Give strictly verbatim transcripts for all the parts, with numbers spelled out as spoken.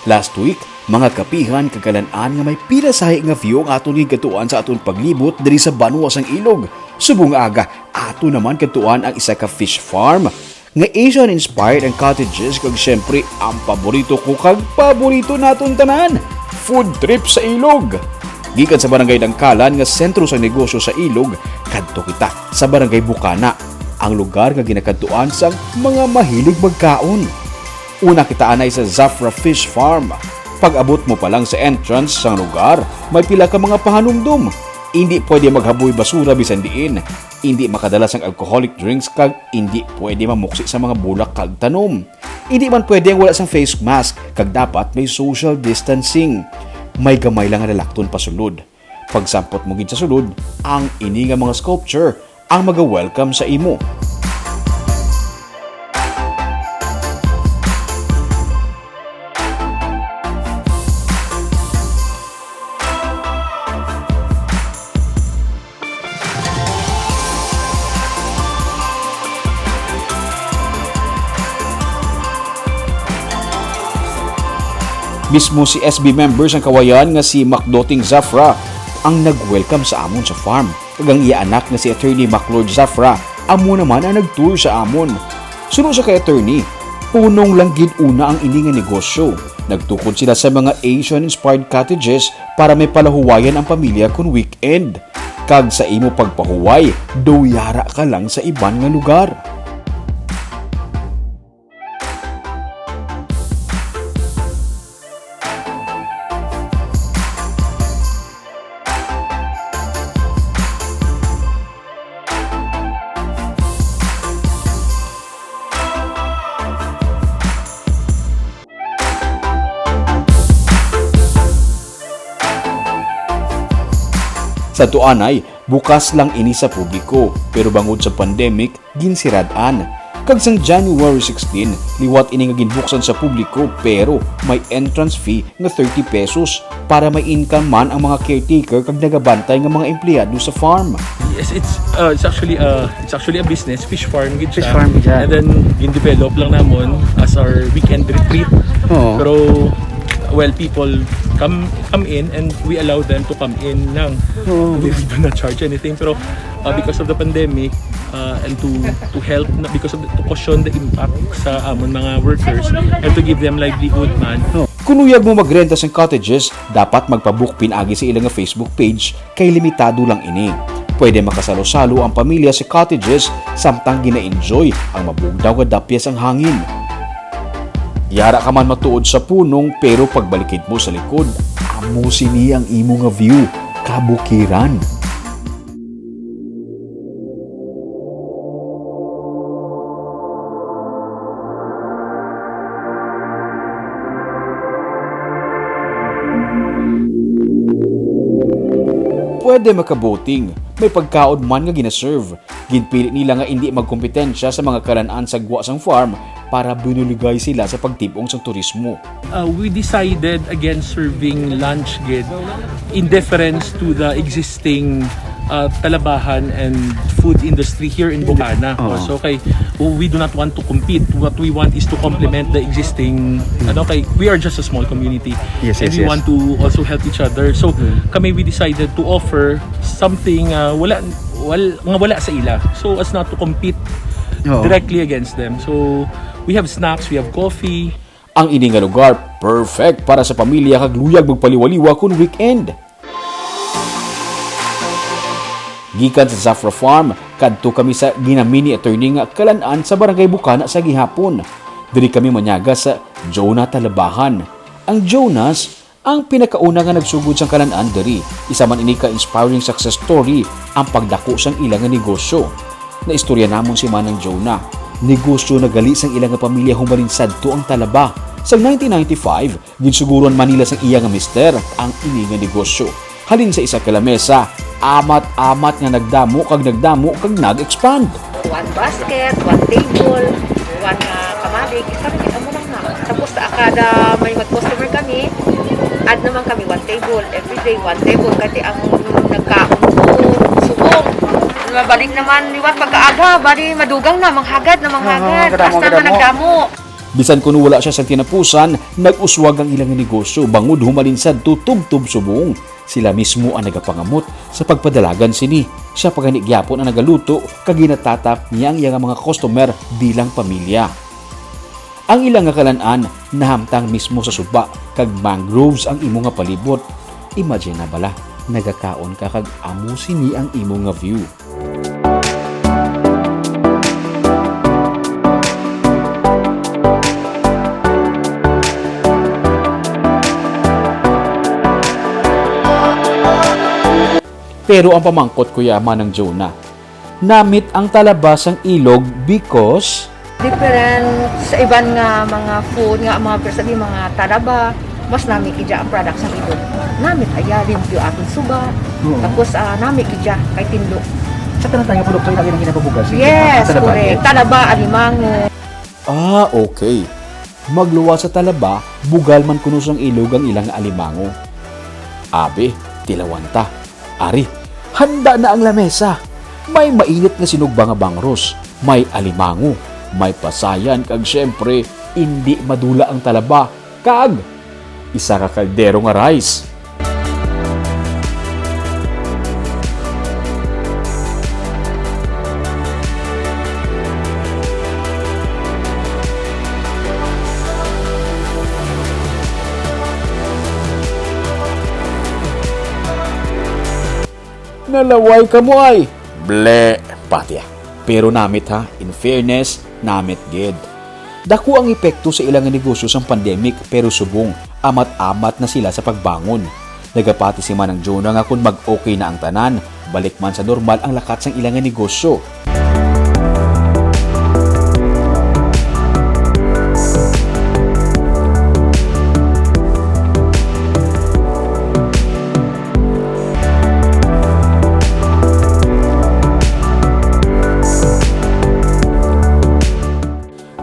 Last week, mga kapihan kag kalan-an nga may pila sahi nga view ang aton ginkadtuan sa aton paglibot diri sa banwa sang ilog. Subong nga aga, ato naman kadtuan ang isa ka fish farm nga Asian-inspired ang cottages kag siyempre ang paborito ko kag paborito naton tanan, food trip sa ilog. Gikan sa barangay Dangkalan nga sentro sang negosyo sa ilog, kadto kita sa barangay Bukana, ang lugar nga ginakadtuan sang mga mahilig magkaon. Una kita anay sa Zafra Fish Farm. Pag-abot mo pa lang sa entrance sang lugar, may pila ka mga pahanumdom. Indi pwede maghaboy basura bisan diin. Indi makadala sang alcoholic drinks kag indi pwede mamuksi sa mga bulak kag tanom. Indi man pwede ang wala sang face mask kag dapat may social distancing. May gamay lang nga lalakton pasulod. Pagsampot mo gid sa sulod, ang ini nga mga sculpture ang maga-welcome sa imo. Mismo si S B member sang Kawayan nga si Macdoting Zafra ang nag-welcome sa amon sa farm, kag ang iya anak nga si Attorney Maclord Zafra amo naman ang nag-tour sa amon. Suno sa kay Attorney, punong lang gid una ang ini nga negosyo. Nagtukod sila sa mga Asian-inspired cottages para may palahuwayan ang pamilya kon weekend. Kag sa imo pagpahuway, daw yara ka lang sa iban nga lugar. Sa tuanay, bukas lang ini sa publiko, pero bangod sa pandemic, ginsirad-an. Kag sang January sixteen, liwat ini nga ginbuksan sa publiko, pero may entrance fee nga thirty pesos para may income man ang mga caretaker kag nagabantay nga mga empleyado sa farm. Yes, it's uh, it's actually uh, it's actually a business, fish farm gid Fish siya. Farm gid siya. And then gin-develop lang namon as our weekend retreat. Oo. Pero well, people come come in and we allow them to come in lang. Oo. We, we do not charge anything. Pero uh, because of the pandemic uh, and to to help na because of the, to cushion the impact sa amon mga workers and to give them livelihood man. Kun luyag mo magrenta sang cottages, dapat magpa-book pinaagi sa ila nga Facebook page kay limitado lang ini. Pwede makasalo-salo ang pamilya sa cottages samtang gina-enjoy ang mabugnaw nga dapyas ang hangin. Yara ka man matuod sa punong pero pagbalikid mo sa likod, amo sini ang imo nga view, kabukiran. Pwede makaboting, may pagkaon man nga ginaserve. Ginpili nila nga indi magkompetensya sa mga kalan-an sa gwa sang farm para binuligay sila sa pagtib-ong sang turismo. Uh, we decided against serving lunch gid in deference to the existing uh, talabahan and food industry here in Bukana. Oo. So kay we do not want to compete. What we want is to complement the existing ano kay we are just a small community. Yes, and yes, we yes. want to also help each other. So Mm. kami we decided to offer something uh, wala wal, nga wala sa ila. So as not to compete Oo. directly against them. So we have snacks, we have coffee. Ang ini nga lugar perfect para sa pamilya kag luyag magpaliwaliwa kun weekend. Gikan sa Zafra Farm, kadto kami sa ginamini attorney nga kalan-an sa Barangay Bukana sa gihapon. Diri kami manyaga sa Jonah Talabahan. Ang Jonas, ang pinakauna nga nagsugod sang kalan-an diri. Isa man ini ka inspiring success story ang pagdako sang ila nga negosyo. Naistorya namon si Manang Jonah. Negosyo na gali sang ila nga pamilya humalin sadto ang Talaba. Sang nineteen ninety-five, ginsuguran man nila sang iya nga mister ang ini nga negosyo. Halin sa isa ka lamesa, amat-amat nga nagdamo kag nagdamo kag nag-expand. One basket, one table, one uh, kamalig, isa rin amo lang na. Tapos sa kada may mag-customer kami, add naman kami one table, every day one table. Kasi ang nagkaon ko, subong. Mabalik naman liwat pagkaaga, bali madugang na, manghagad na manghagad. Hasta nga nagdamo. Bisan kuno wala siya sa tinapusan, nag-uswag ang ilang negosyo bangod humalin sadto tubtob subong. Sila mismo ang nagapangamot sa pagpadalagan sini. Siya pa gani gyapon ang nagaluto kag ginatatap niya ang iya nga mga customer bilang pamilya. Ang ila nga kalan-an nahamtang mismo sa suba kag mangroves ang imo nga palibot. Imagine na bala, nagakaon ka kag amo sini ang imo nga view. Pero ang pamangkot ko ya, Manang Jonah, namit ang talaba sang ilog because Different sa iban nga mga food nga mga, per sabi, mga talaba, mas nami kidya ang product sang ilog. Namit aya, limpyo aton suba. Oo. Tapos, ah, nami kidya kay tinlo. Sa tanan tayo nga produkto, ilagi nang ginapabugas. Yes, correct. Talaba, alimango. Ah, okay. Magluwas sa talaba, bugal man kuno sang ilog ang ilang alimango. Abi, tilawan ta. Ari, handa na ang lamesa. May mainit nga sinugba nga bangros, may alimango, may pasayan, kag siyempre, indi madula ang talaba, kag isa ka kaldero nga rice. Nalaway kamo ay. Ble, patya. Pero namit ha, in fairness, namit gid. Dako ang epekto sa ilang negosyo sang pandemic, pero subong, amat-amat na sila sa pagbangon. Nagapati si Manang Jonah nga kon mag-okay na ang tanan, balik man sa normal ang lakat sang ilang negosyo.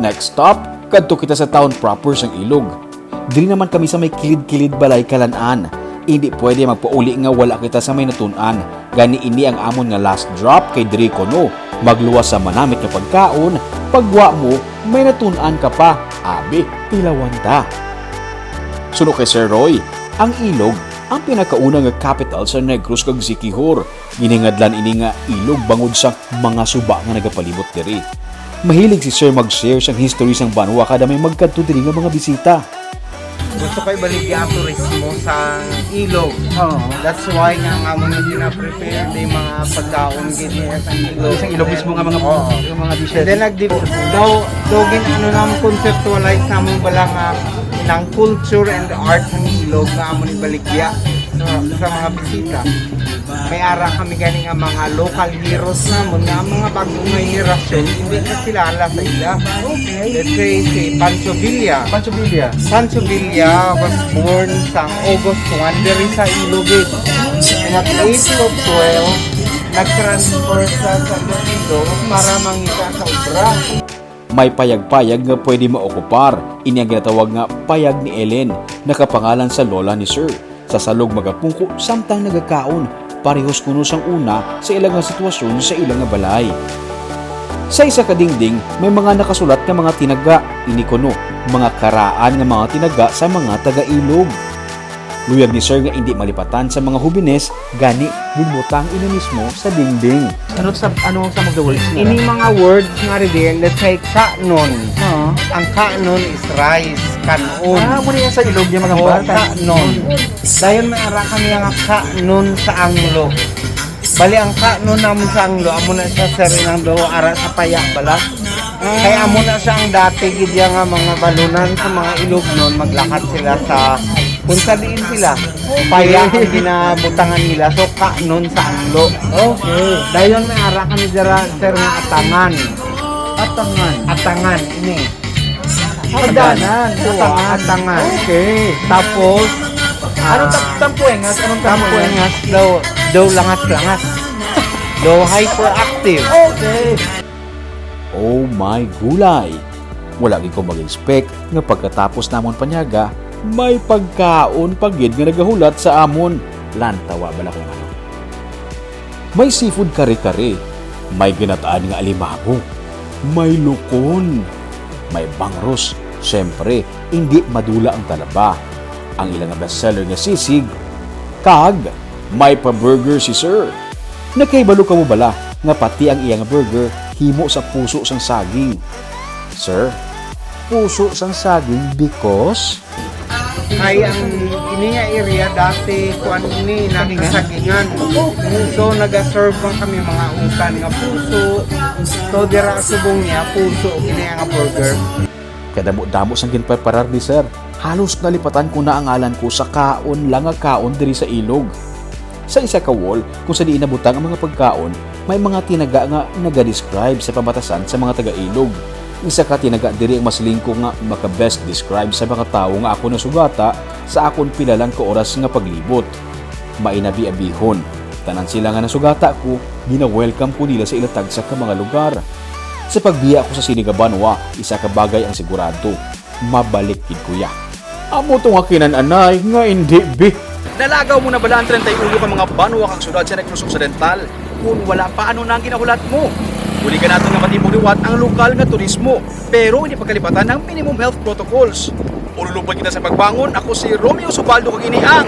Next stop, kadto kita sa town proper sang Ilog. Diri naman kami sa may kilid-kilid balay kalan-an. Indi pwede magpauli nga wala kita sa may natun-an. Gani ini ang amon nga last drop kay diri kuno magluwas sa manamit nga pagkaon, pagwa mo, may natun-an ka pa. Abi, tilawan ta. Suno kay Sir Roy, ang Ilog ang pinakauna nga capital sa Negros kag Siquijor. Ginhingadlan ini nga ilog bangod sa mga suba nga nagapalibot diri. Mahilig si Sir mag-share sang history sang banwa kada may magkadto diri nga mga bisita. Gusto ko ibaligya ang turismo sa Ilog. Oo. That's why nga ang amon nga gina-prepare di mga pagkaon gid niya sa Ilog. Sa Ilog mismo nga mga, oo, yung mga dishes. And then nagdi-, daw, daw gin-, ano naman, conceptualize naman bala nga ng culture and art ng Ilog nga amon ibaligya sa, sa mga bisita. May ara kami gani nga mga local heroes namon nga ang mga bagong nga henerasyon hindi na kilala sa ila. Okay. Let's say si Pancho Villa. Pancho Villa. Pancho Villa was born sa August one diri sa Ilog. And at age of twelve, nag-transfer sa San Isidro para mangita sa obra. May payag-payag nga pwede maokupar. Ini ang ginatawag nga payag ni Ellen, nakapangalan sa lola ni Sir. Sa salog magapungko samtang nagakaon, parehos kuno sang una sa ila nga sitwasyon sa ila nga balay. Sa isa ka dingding, may mga nakasulat nga mga tinaga, ini kuno, mga karaan nga mga tinaga sa mga taga-Ilog. Luyag ni Sir nga indi malipatan sa mga hubines, gani ginbutang ini mismo sa dingding. Ano sa, ano sa mga words nga? Ini mga words nga rin, let's say, kanon. Oo. Ang kanon is rice, kanon. Ah, muna yan sa Ilog yung mga, oo, bata. Kanon. Dayon may ara kami nga kanon sa anglo. Bali, ang kanon namon sa anglo, amo na siya, sir, inang do, ara sa paya bala. Kay amo na siya ang dati gid ya nga mga balunan sa mga Ilognon, maglakat sila sa kung sa diin sila. Paya ang ginabutangan nila, so kanon sa anglo. Okay. Dayon may ara kami dira, sir, nga atangan. Atangan. Atangan, ini. Hagdanan. Oo, atangan. Atangan. Okay. Tapos, ano, ah, tam-, tampuengas? Anong tampuengas? Tampuengas daw, daw langas-langas. Daw hyperactive. Okay. Oh my gulay! Wala gid ko mag-expect nga pagkatapos namon panyaga, may pagkaon pa gid nga nagahulat sa amon. Lantawa bala kung ano. May seafood kare-kare, may ginataan nga alimango, may lukon, may bangros, Siyempre, indi madula ang talaba. Ang ila nga bestseller nga sisig, kag may pa-burger si Sir. Nakahibalo kamo bala nga pati ang iya nga burger himo sa puso sang saging? Sir, puso sang saging because Kay ang ini nga area dati kuan ni nagkasagingan. So nagaserve man kami mga utan nga puso. So dira subong niya puso kini nga burger. Kadamo-damo sang ginpreparar ni Sir. Halos nalipatan ko na ang ngalan ko sa kaon lang nga kaon diri sa ilog. Sa isa ka wall, kung sa diin nabutang ang mga pagkaon, may mga tinaga nga nagadescribe sa pamatasan sa mga taga-ilog. Isa ka tinaga diri ang mas lingko nga maka-best describe sa mga tawo nga ako nasugata sa akon pila lang ka oras nga paglibot. Mainabi-abihon, tanan sila nga nasugata ko, gina-welcome ko nila sa ila tagsa ka mga lugar. Sa pagbiya ko sa sini nga banwa, isa ka bagay ang sigurado, mabalik gid ko ya. Amo to nga kinan-anay nga indi bi. Nalagaw mo na bala ang treinta y uno ka mga banwa kag syudad sa Negros Occidental? Kung wala pa, ano na ang ginahulat mo? Buligan naton nga matibog liwat ang lokal nga turismo, pero hindi pagkalipatan ang minimum health protocols. Ululupad kita sa pagbangon. Ako si Romeo Subaldo kag ini ang